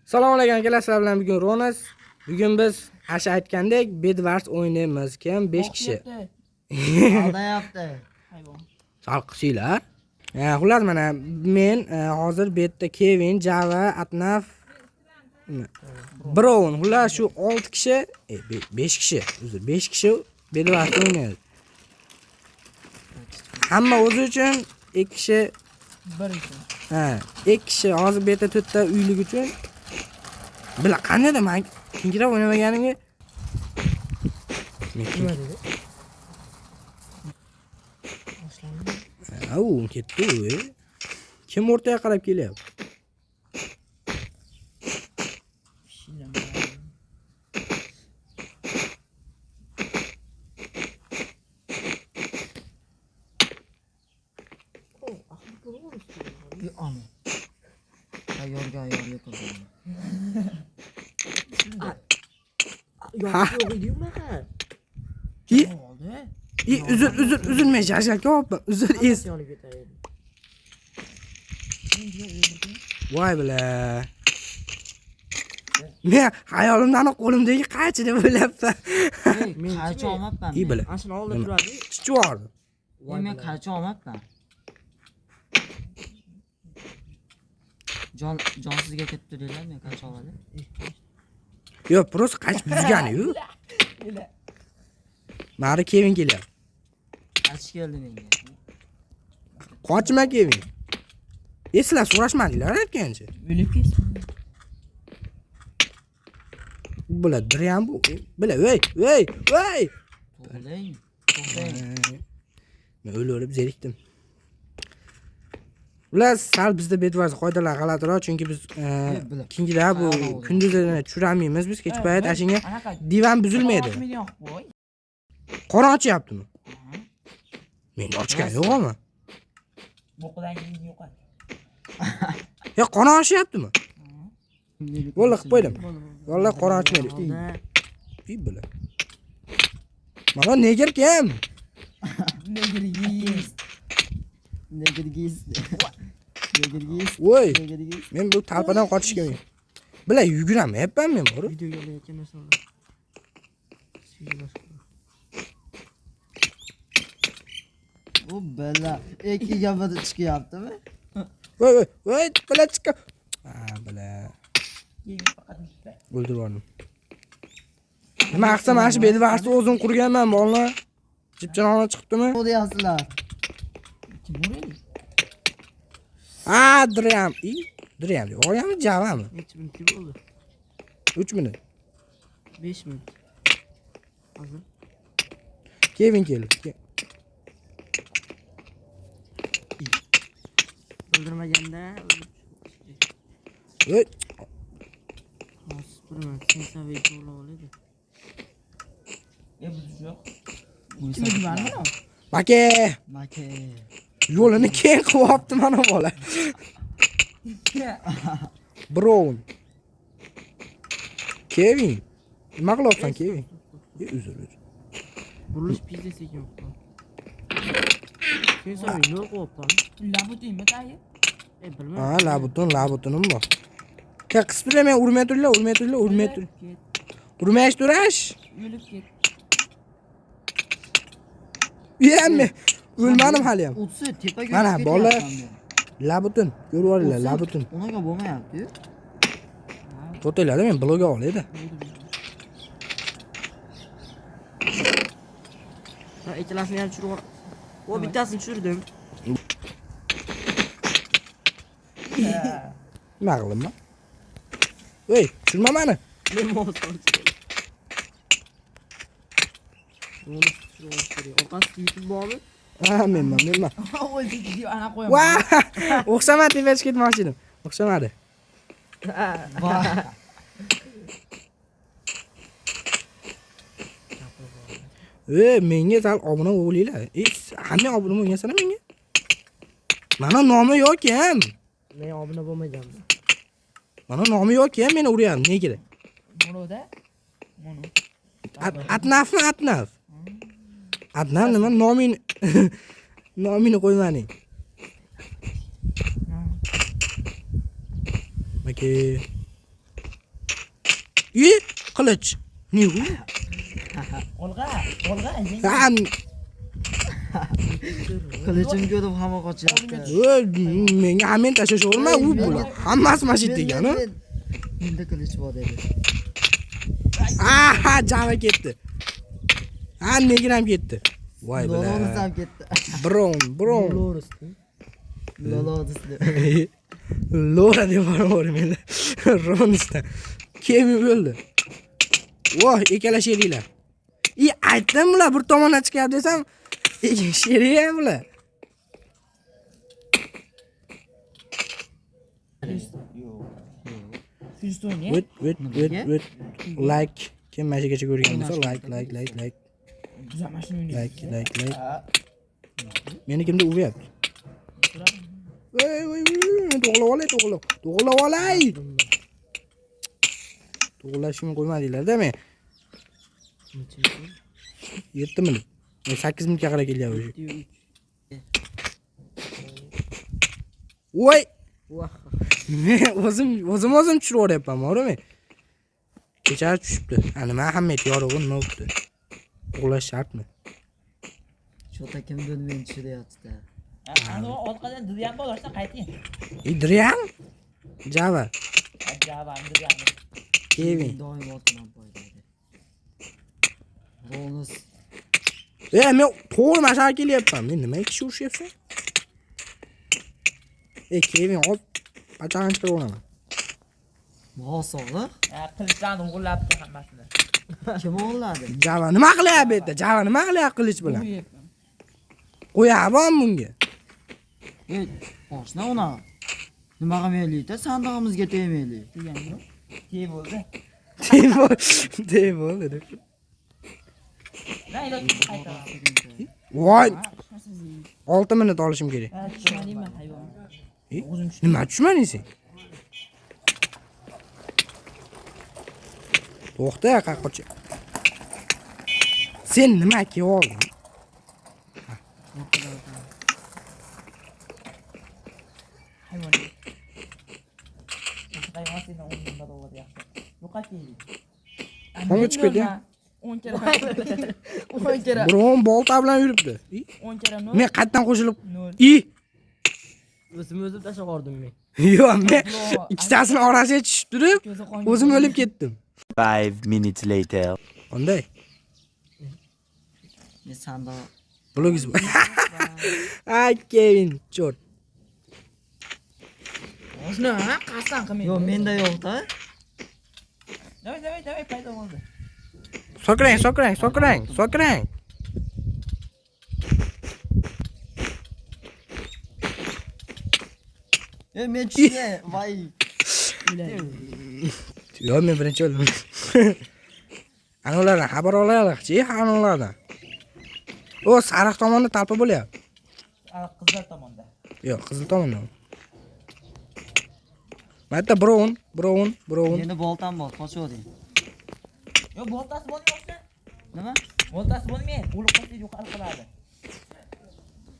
Assalomu alaykum akalar, sizlar bilan bugun Ronas. Bugun biz asha aytgandek Bedwars o'ynaymiz. Kim? 5 kishi. Aldayapti. Hayvon. Sal qilsanglar. Xullas mana men hozir bu yerda Kevin, Java, Atnaf, Brown, xullas shu 6 kishi, 5 kishi, uzr, 5 kishi Bedwars o'ynaymiz. Hamma o'zi uchun 2 kishi. Bir uchun. Ha, 2 kishi hozir bu yerda 4 ta uylik uchun. Bila qandayda man kinkirab o'ynamaganimga Men Nima dedi? Ha, u ketdi u. Kim o'rtaga qarab kelyapti? Shilama. Bir ana. Tayyorga ayyorlik qildi. Ha. Yo'q edi unaqa. I, Oldi. i uzr, uzr, uzr, men shashalka olibman. Uzr, es. Yonib ketar edi. Voy bila. Men hayolimdan qo'limdagi qaychi deb o'ylabman. Men qaychi olmabman. I bila. Ana shuni oldida Nima? turadi. Chichib yubordi. Men qaychi olmabman. Jon jonsizga ketdi dedilar, men qaychi oladi. Yo'q, просто qaychi buzgani-yu. Mari Kevin kelyapti. Qaychi keldi menga. Qochma Kevin. E, sizlar so'rashmadinglar aytgancha. O'lib ketsin. Bular diryan bu. Bila, voy, voy, voy. To'xtang. To'xtang. Men o'lib zerikdim. Ular sal bizda bedvaz qoidalar g'alatiroq, chunki biz Bila. keyingilar bu Ayollar kunduzini tushirolmaymiz biz kech payt ashinga Anaqa divan buzilmaydi. million qilib qo'y. Qora ochyaptimi? Menda ochgan yo'qmi? Bo'qidan keyin yo'qot. Yo, qora ochyaptimi? Bo'ldi, qilib qo'ydim. Vallahi qora ochmaydi. Oldi. Uy bila. Mana neger kim? Negir yes. Negir gis. Negir gis. Voy, Negir gis. men bu talpadan qochishga bila yuguramayapman men borib. Videoga olayotgan narsalar. Bu bela. Ikki gapida chiqyaptimi? Voy, voy, voy, bila chiqib. Ha, bila. Keyin faqat bitta. O'ldirib yubordim. Nima qilsam mana shu bedvarsni o'zim qurganman bolalar. Jipchanona chiqibdimi? Ne deyapsizlar? Kim uradi? Ha, diryam. I, diryam. Yo'q, javami? Necha minut bo'ldi? 3 minut. 5 minut. Hozir. Kevin keldi. O'ldirmaganda o'ldirib Voy, Hozir turman. Sen to'g'ri oladi. E bu yo'q. Kim divanmi? Make, Make. yo'lini keng qilyapti mana bola. Brown. Kevin. Nima qilyapsan Kevin? E, uzr, uzr. Burilish pizza sekin. Sen saviy nima qilyapsan? Labutinmi tayi? E bilmadim. Ha, labutun, labutunim bor. Ya qisib turing, men urmay turinglar, urmay turinglar, urmay turing. Ket. Urmay turash. O'lib ket. Uyam men o'lmadim hali ham. O'tsa tepaga Mana, o'tib bola. ketyapman men. Labutun, ko'rib olinglar, O'tsa, labutun. Unaqa bo'lmayapti. To'xtanglar, men blog olaydi. Ha, ikkalasini ham tushirib. O bittasini tushirdim. Nima qildim man? Ey, tushirma mani. Men moz Uni tushirib olish kerak. Orqasi YouTube bormi? Ha, menman, menman. O'ldi deb ana qo'yaman. Va! O'xshamadi tepaga chiqib ketmoqchi edim. O'xshamadi. Voy. Ey, menga sal obuna bo'linglar. Ey, hamma obuna bo'lgansana menga. Mana nomi yo'q ham. Men obuna bo'lmaganman. Mana nomi yo'q ham meni uryapti. Nega? Monoda. Mono. Atnafmi, Atnaf? Atnaf nima? Nomini nomini qo'ymading. Aka. I, qilich. Ne bu? Olg'a, olg'a. Ha, Qilichim ko'rib hamma qochyapti. Menga hamma tashlash olma, u bular. Hammasi mana shu yerda ekan. Menda qilich bor dedi. Aha, Java ketdi. Ha, negir ham ketdi. Voy Lolonis bila. ham ketdi. Bron, bron. Lolonis. Lora deb boraver meni. Ronisdan. Kemi bo'ldi. Voh, ikkala sheriklar. I aytdim bular bir tomondan chiqyapti desam, sherik ham bular. O'yna. O't, o't, o't, o't. Like. Kim mana shu gacha ko'rgan bo'lsa, like, like, like, like, Biz ham mashina o'ynaymiz. like, like, like. Meni kimdir uryapti. Voy, voy, voy, to'g'rilab olay, to'g'rilab. To'g'rilab olay. To'g'rilashimni qo'ymadinglar-da men. 7 minut. 8 minutga qarab kelyapti уже. Voy! Men o'zim tushirib yuboryapman, to'g'rimi? Kecha tushibdi. Ha, nima ahamiyati yorug'i nima bo'libdi? To'g'rilash shartmi? Cho'ta kimdir meni tushiryapti. Ana orqadan diryan bor, oshna qayting. Idrian? Java, Java, diryan. Kevin. Doim orqadan poylaydi. Ronis E, men to'g'ri mana shu yerga kelyapman. Men nima kishi urishyapsan? E, Kevin, ol pachag'ini chiqarib olaman. Sog'liq. Qilichlarni o'g'irlabdi hammasini. Kim o'g'irladi? Java nima qilyapti bu yerda? Java nima qilyapti qilich bilan? Qo'yapman bunga. Ey, oshna uni. Nima qilmaylik-da, sandig'imizga tegmaylik. Tey bo'ldi. Tebol, tebol dedi. Na iloj qaytaman. Voy, 6 minut olishim kerak. Tushmadingmi hayvon? Nima tushmading sen? To'xta, qaqqochi. Sen nima kelib olding? Hayvon. O'sha hayvon sendan 10 ming barobar yaxshi. Yo'qot keldik. Qonga chiqib ketdi. 10 karra. 10 karra. Biron bolta bilan yuribdi. 10 karra 0. Men qayerdan qo'shilib 0. I O'zim o'zim tashlab yubordim men. yo'q, men ikkitasini orasiga tushib turib, Ko'zi qonga. o'zim o'lib ketdim. 5 minutes later. Qanday? Men sandiq Blogiz. Ay, Kevin, chort. Oshna, qasddan qilmang. Yo'q, menda yo'q-da. Davay, davay, davay, paydo bo'ldi. Sokrang, sokrang, sokrang, sokrang. E, men tushgan. Voy. Yo'q, men birinchi o'ldim. Ana ulardan xabar olaylikchi, ana ulardan. O, sariq tomonda talpa bo'lyapti. Ana qizlar tomonda. Yo'q, qizil tomonda. Mana yerda brown, brown, brown. Meni boltam bor, qochavering. Yo'q, boltasi bo'lmayapti. Nima? Boltasi bo'lmaydi. O'lib qolsa yo'qolib qoladi.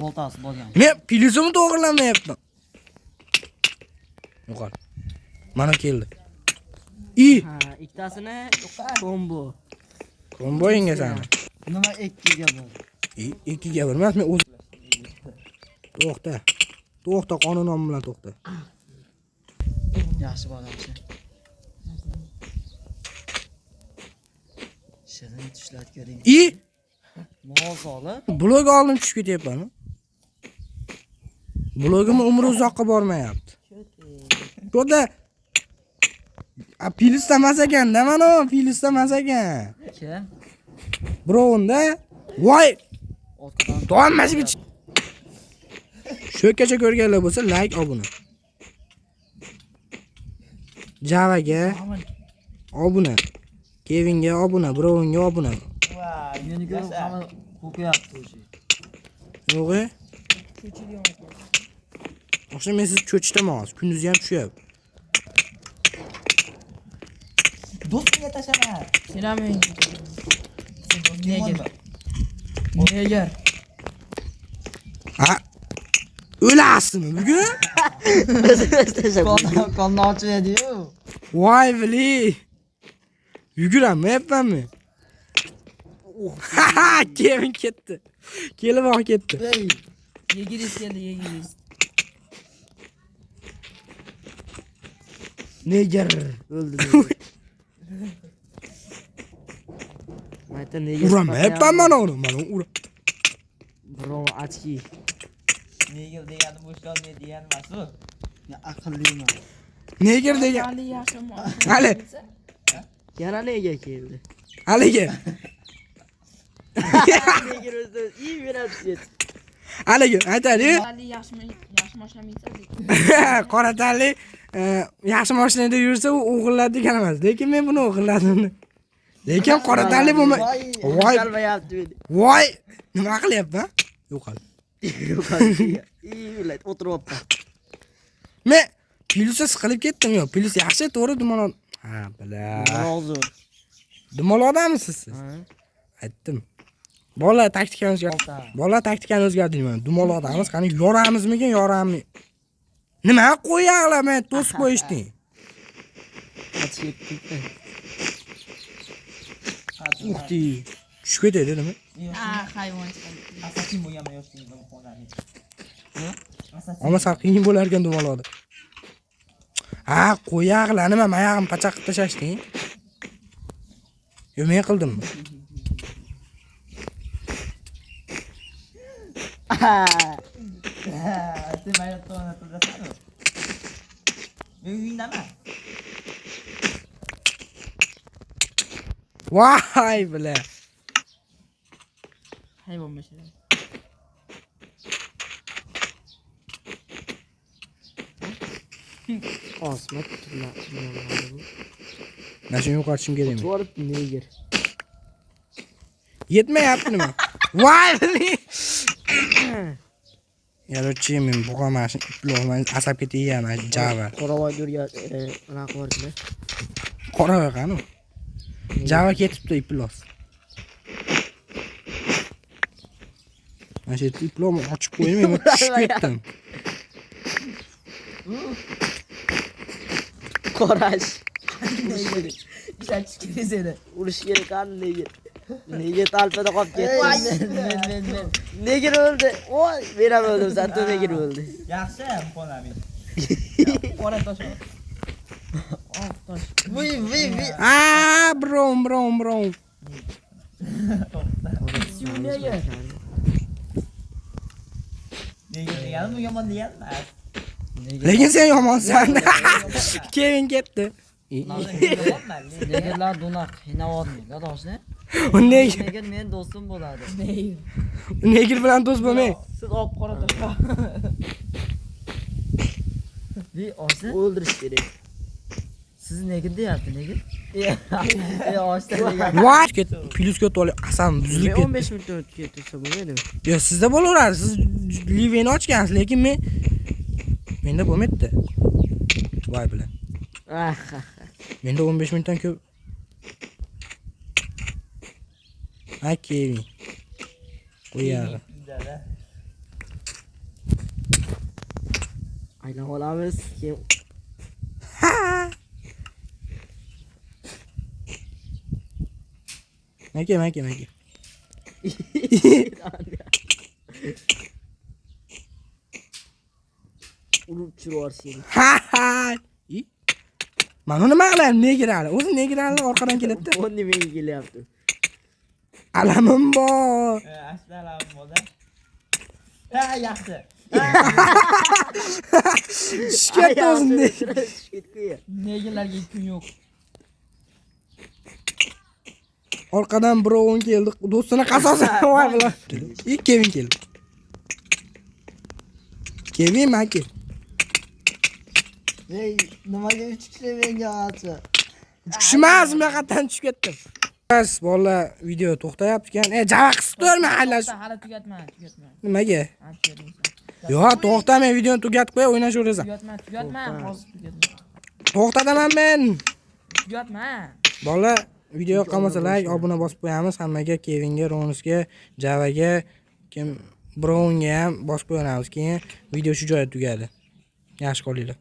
Boltasi bo'lgan. Men plyusimni to'g'rilamayapman. Yo'qol. Mana keldi. I, Ha, ikkitasini kombo. komboyinga sani. Nima 2ga bir? I, 2ga 1 emas, men o'z To'xta. To'xta, qonun nomi bilan to'xta. Yaxshi bor, yaxshi. Shirin tushlar ko'ring. I, Mol solib, blok oldin tushib ketyapman. Blogim umri uzoqqa bormayapti. Ko'rda. A, plyusda emas ekanda, mana u plyusda emas ekan. kim? Birovunda. Voy, Orqadan donmasiga Shu yergacha ko'rganlar bo'lsa, like, obuna. Javaga obuna. Kevinga obuna, Birovunga obuna. Voy, Meni ko'rib hamma qo'rqyapti o'sha. Yo'q. E? O'sha men sizni cho'chitaman hozir. Kunduzi ham tushyapti. Do'stingga tashlama. Sen ham menga. Sen do'sting bormi? Neger. Ha? O'lasizmi bugun? Qonni ochmaydi-yu. Voy bili. Yuguramayapmanmi? Ha, Kevin ketdi. Kelib olib ketdi. Yegiris keldi, yegiris. Neger o'ldi. Mayta neger. Uramayapman mana uni, mana ura. Bro, очки. Neger degani bo'shlar ne degani emas u. Ya aqlliman. Neger degan. Ali yaxshi Hali. Yana nega keldi? Haligi. Neger o'zi iyi beradi. Haligi aytadi. Ali yaxshi yaxshi mashina minsa Qora tanli yaxshi mashinada yursa u o'g'irladi degan emas. Lekin men buni o'g'irladim. Lekin qora tanli bo'lma. Voy, Voy. Meni. voy, nima qilyapman? Yo'qol. İyi millat o'tiryapman. Men plyusga siqilib ketdim yo. Plyus yaxshi, to'g'ri dumaloq. Ha, bila. Rozi. Dumaloqdamisiz siz? Aytdim. Bolalar taktikani o'zgart. Bolalar taktikani o'zgartirmayman. Dumaloqdamiz, qani yoramizmikin, yorami? Nima qo'yaqlar, men to'sib qo'yishding. Uxti. Tushib ketadi nima? Ha, hayvon chiqadi. Asasin bo'lganman yoshligimda bu xonani. Asasin. Ammo sal qiyin bo'lar ekan dumaloqda. Ha, qo'yaqlar, nima mayog'im pachaq qilib tashlashding? Yo, men qildimmi? Sen mayatda o'ynatib. Men uyingdaman. Voy bila. Hayvon mashina. Osma tutiladi. Mana shuni yo'qotishim kerak. To'g'ri neger. Yetmayapti nima? Voy bila. Короче, men buqa mana shu iploqman asab ketaman Java. Qoravoy go'rga anaqa qilib Qoravoy qani? Java ketibdi iplos. Mana shu yerda iploqni ochib qo'ydim, men tushib ketdim. Qorash. Ishlatish kerak seni. Urush kerak qani neger. Neger talpada qolib ketdi. Men. Neger o'ldi. Voy, men ham o'ldim, zato neger o'ldi. Yaxshi xonami. Qora tosh. Oq tosh. Vuy, vuy, vuy. A, brom, brom, brom. Neger. Neger degani bu yomon degani emas. Lekin sen yomonsan. Kevin ketdi. Negerlar do'naq qiynayotmaydi doshni. Neger, Neger men do'stim bo'ladi. Neger. neger bilan do'st bo'lmang. Siz oq qora tosh. Vi oshni o'ldirish kerak. Siz neger deyapti, neger? E, oshda neger. Voy, ketdi. Plyusga o'tib olib, asam buzilib ketdi. 15 minut o'tib ketsa bo'lmaydi. Yo, sizda bo'laveradi. Siz liveni ochgansiz, lekin men menda bo'lmaydi. Voy bilan. Ah, Menda 15 minutdan ko'p. Ha, Kevin. Qo'yadi. Aylanib olamiz. Keyin Maka, maka, maka. Urib tushirib Ha ha. I. Mana nima qilaymi? Negerali. O'zi negerali orqadan keladi-da. Bu nimaga kelyapti? Alamim bor. Asalamu bola. Ha, yaxshi. Tushib ketdi o'zi. Tushib ketdi. Negerlarga kun yo'q. Orqadan birovin keldi. Do'stini qasosi. Voy bilan. I Kevin keldi. Kevin maki. Ey, nimaga 3 kishi menga acha? 3 kishi emas, men qayerdan tushib ketdim. Bas, bolalar video to'xtayapti ekan. E, java qisib turma, aylash. Hali tugatma, tugatma. Nimaga? Ha, tugatmaysan. Yo'q, to'xta, men videoni tugatib qo'y, o'ynashaverasan. Tugatma, tugatma, hozir tugatma. To'xtataman men. Tugatma. Bolalar, video yoqqan bo'lsa like, obuna bosib qo'yamiz hammaga, Kevinga, Ronusga, Javaga, kim Brownga ham bosib qo'yamiz. Keyin video shu joyda tugadi. Yaxshi qolinglar.